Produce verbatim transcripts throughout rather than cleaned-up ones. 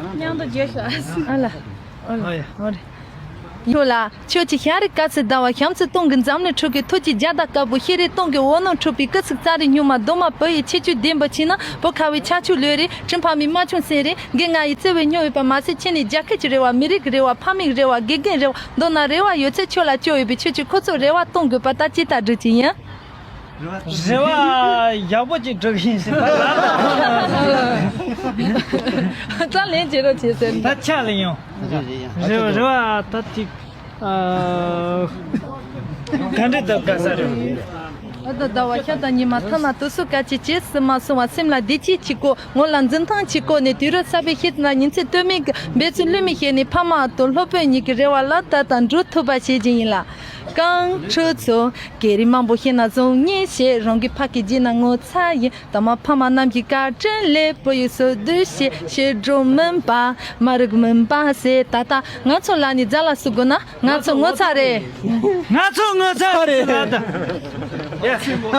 མཉམ་དུ་བརྗོད་ཤོག་ཨ་ལ། ཨོ་ལ། ཨོ་རེད། ཡོད་ལ། ཆོས་ཀྱི་ཤ་རི་དཀར་སེར་ཟླ་བ། ཤམ་སེར་སྟོང་གི་འཛམ་གླིང་ཁྲོད་ཀྱི། ཐུགས་ཀྱི་རྒྱ་མདའ་དཀར་པོ། ཤེས་རིག་སྟོང་གི་འོད་སྣང་འཕྲོ་བའི། སྐུ་གཟུགས་རྩ་རི་སྨྱུག་མ། གདོང་མ་བུ་ཡི་ཁྱད་ཆོས་ལྡན་པ། ཕྱི་ནང་བོད་ཁ་བའི་ཆ་ཆུ་ལོས་རེད། དྲིན་ཕ་མའི་རྨ་ཆུང་སེང་རེད། དགེ་ང་ཡི་བརྩེ་བའི་སྨྱོ་ཡོད་པ་མ་ཟད། ཁྱེད་ནི་རྒྱལ་ཁབ་ཀྱི་རེ་བ། མི་རིགས་ཀྱི་རེ་བ། ཕ་མའི་རེ་བ། དགེ་རྒན་རེ་བ། མདོར་ན་རེ་བ་ཡོད་ཚད་ཁྱོད་ལ་བཅོལ་ཡོད་པའི། ཁྱོད་ཀྱིས་ཁོ་ཚོར་རེ་བ་གཏོང་དགོས་པ། ད་ཅི་ལྟར་སྒྲུབ་ཀྱི་ཡིན། རེ་བ་ཡག་པོ་ཅིག་སྒྲུབ་ཀྱི་ཡིན་ཟེར། ད་ལན་བྱེད་རོགས་བྱེད་ཟེར། ད་ཕྱག་ལ་ཡོང་། རེ་བ་རེ་བ་ད་ཐིག་ཨ། ག་འདྲ་འདུག་ག་ས་རེད། ཨ་ད་ཟླ་བ་ཤ་དང་ཉི་མ། ཐ་ན་དུས་སུ་སྐད་ཆ་བྱེད་སུ་མ་སོང་བ། སེམས་ལ་བདེ་སྐྱིད་ཅིག་དགོས། ངོ་ལ་འཛུམ་མདངས་ཅིག་བཀོད་ནས། དུས་རབས་གསར་པའི་ཤེས་ན་ཉིན་མཚན་ལྟོས་མེད་ཀྱི་འབད་བརྩོན་ལྷོད་མེད་བྱས་ནས། ཕ་མ་དང་སློབ་དཔོན་གཉིས་ཀྱི་རེ་བ་ལ་ལྟ་དང་སྒྲུབ་ཐུབ་པ་བྱེད་ཀྱི་ཡིན་ལ། རྐང་ཁྲོད་ཚོ་སྐད་རིགས་མང་པོ་ཤེས་ན་བཟང་ངེས་ཤེས། རང་གི་ཕ་སྐད་བརྗེད་ན་ངོ་ཚ་ཡིན། ད་མ་ཕ་མ་རྣམས་ཀྱི་བཀའ་དྲིན་ལས། བོད་ཡིག་སོར་བསྡུ་བྱས་ཤེས་འགྲོ་མིན་པ། མ་རིག་མིན་པ་ཟེར། ད་ལྟ་ང་ཚོ་ལ་ནི་རྫ་ལ་སུ་དགོས་ན། ང་ཚོ་ངོ་ཚ་རེད། ང་ཚོ་ངོ་ཚ་རེད།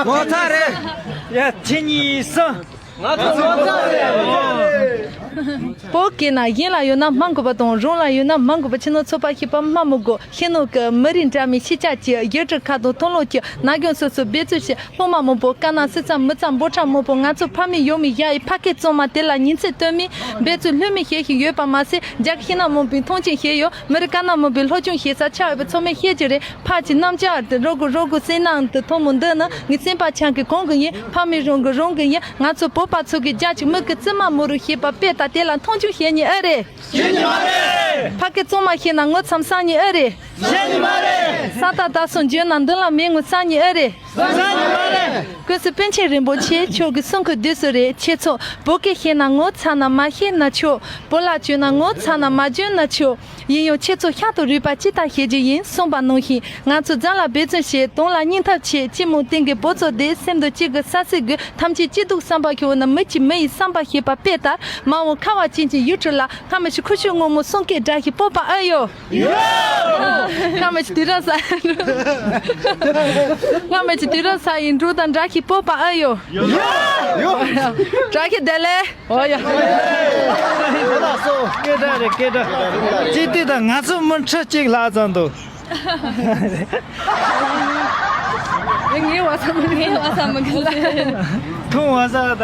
ངོ་ཚ་རེད། ཡ་ཁྱེད་གཉིས་སུ། ང་ཚོ་ངོ་ཚ་རེད། བོད་སྐད་ན་གཞན་ལ་ཡོད་ན་སྨྲ་དགོས་པ་དང་། རང་ལ་ཡོད་ན་སྨྲ་དགོས་པ། ཕྱི་ནང་ཚོགས་པ་ཞེས་པ་སྨྲ་མི་དགོས། ཤེས་ནོར་གྱི་མི་རིགས་འདྲ་མིན་ཤེས་བྱ་གྱི། ཡུལ་གྲུ་ཁ་དང་མཐོང་ལོག་གྱི། ན་གཞོན་སོ་སོ་འབད་བརྩོན་བྱེད། སློབ་མ་མང་པོ་དཀའ་ན་སི་ཚ་མི་ཚ་འབོར་ཕྲ་མང་པོ། ང་ཚོ་ཕ་མེས་ཡང་མེས་བཞག་ཡི་ཕ་སྐད་གཙང་མ་དེ་ལ་ཉིན་མཚན་ལྟོས་མེད་འབད་བརྩོན་ལྷོད་མེད་བྱེད་བཞིན་ཡོད་པ་མ་ཟད། རྒྱ་གི་ཤིང་ནགས་མང་པོས་མཐོང་ཆེན་བྱས་ཡོད། མི་རིགས་དཀར་ནག་མང་པོས་སློབ་སྦྱོང་བྱེད་ས་ཆགས་ཡོད་པ་ཚང་མས་ཤེས་ཀྱི་རེད། ཕ་གི་རྣམ་ཅག་དེ་རོགས་དགོས་རོགས་དགོས་ཟེར་ནའང་དེ་མཐོང་མི་འདུག་ན་ངའི་སེམས་པ་ཆགས་ཀྱི་གང་གི་ཡིན། ཕ་མེས་རང་གི་རང་གི་ཡིན། ང་ཚོ་བོད་པ་ཚོ་གི་རྒྱ་ཆེ་མི་གི་བཙུན་མ་མོ་རུ་བྱེད་པ་དཔེ་ལྟ་དེ་ལ་མཐོང་ཆུང་བྱེད་ཉེན་ཨེ་རེད། བྱེད་ཉེན་མ་རེད། ཕ་སྐད་གཙང་མ་ཤེས་ན་ངོ་ཚ་མ་ཟ་ཉེན་ཨེ་རེད། བྱེད་ཉེན་མ་རེད། ས་ད་ད་སོང་འཇོན་ན་མདུན་ལ་མེད་ངོ་ཚ་ཉེན་ཨེ་རེད། བྱེད་ཉེན་མ་རེད། ཀུན་གཟིགས་པཎ་ཆེན་རིན་པོ་ཆེ་མཆོག་གི་གསུང་གི་བདུད་རྩི་རེད། ཁྱེད་ཚོ་བོད་སྐད་ཤེས་ན་ངོ་ཚ་ན་མ་ཤེས་ན་ཆོག་བོད་ལྭ་གྱོན་ན་ངོ་ཚ་ན་མ་གྱོན་ན་ཆོག་ཡིན་ཡང་ཁྱེད་ཚོ་ཤ་དང་རུས་པ་གཅིག་ལྟར་བྱེད་རྒྱུ་ཡིན། གསུངས་པ་ནང་བཞིན་ང་ཚོ་རྫ་ལ་འབད་བརྩོན་བྱེད། དོན་ལ་སྙིང་ཐག་བྱེད། སྤྱི་མོ་སྟེང་གི་བོད་ཚོ་དེ་སེམས་དང་གཅིག་གི་ས་སྲིད་དགོས། ཐམས་ཅད་སྐྱིད་སྡུག་བསམ་པ་ཤོར་ན་མི་གཅིག་མི་ཡི་བསམ་པ་ཤེས་པ་དཔེ་ལྟར། མ་འོངས་ཁ་བ་ཅན་གྱི་ཡུལ་གྲུ་ལ་སྔ་མི་ཞིག་ཁུ་བྱུག་སྔོན་མོ་གསུང་སྐད་སྒྲ་ཞིག་སྤོབས་པ་ཨེ་ཡོད། ཡོད། སྔ་མི་ཞིག་དུས་རབས་གསར། སྔ་མི་ཞིག་དུས་རབས་གསར་ཡིན་འགྲོ་དང་སྒྲ་ཞིག་སྤོབས་པ་ཨེ་ཡོད། ཡོད། ཡོད། བཀྲ་ཤིས་བདེ་ལེགས། ཨོ་ཡ། སྐད་གྲགས་རེད་སྐད་གྲགས། ཅི་སྟེ་དང་ང་ཚོ་མི་ཁྲི་གཅིག་ལྷག་ཙམ་འདུག་ངའི་བ་ས་མི་ངའི་བ་ས་མི་གི་ལ། ཐུང་བ་ས་ད།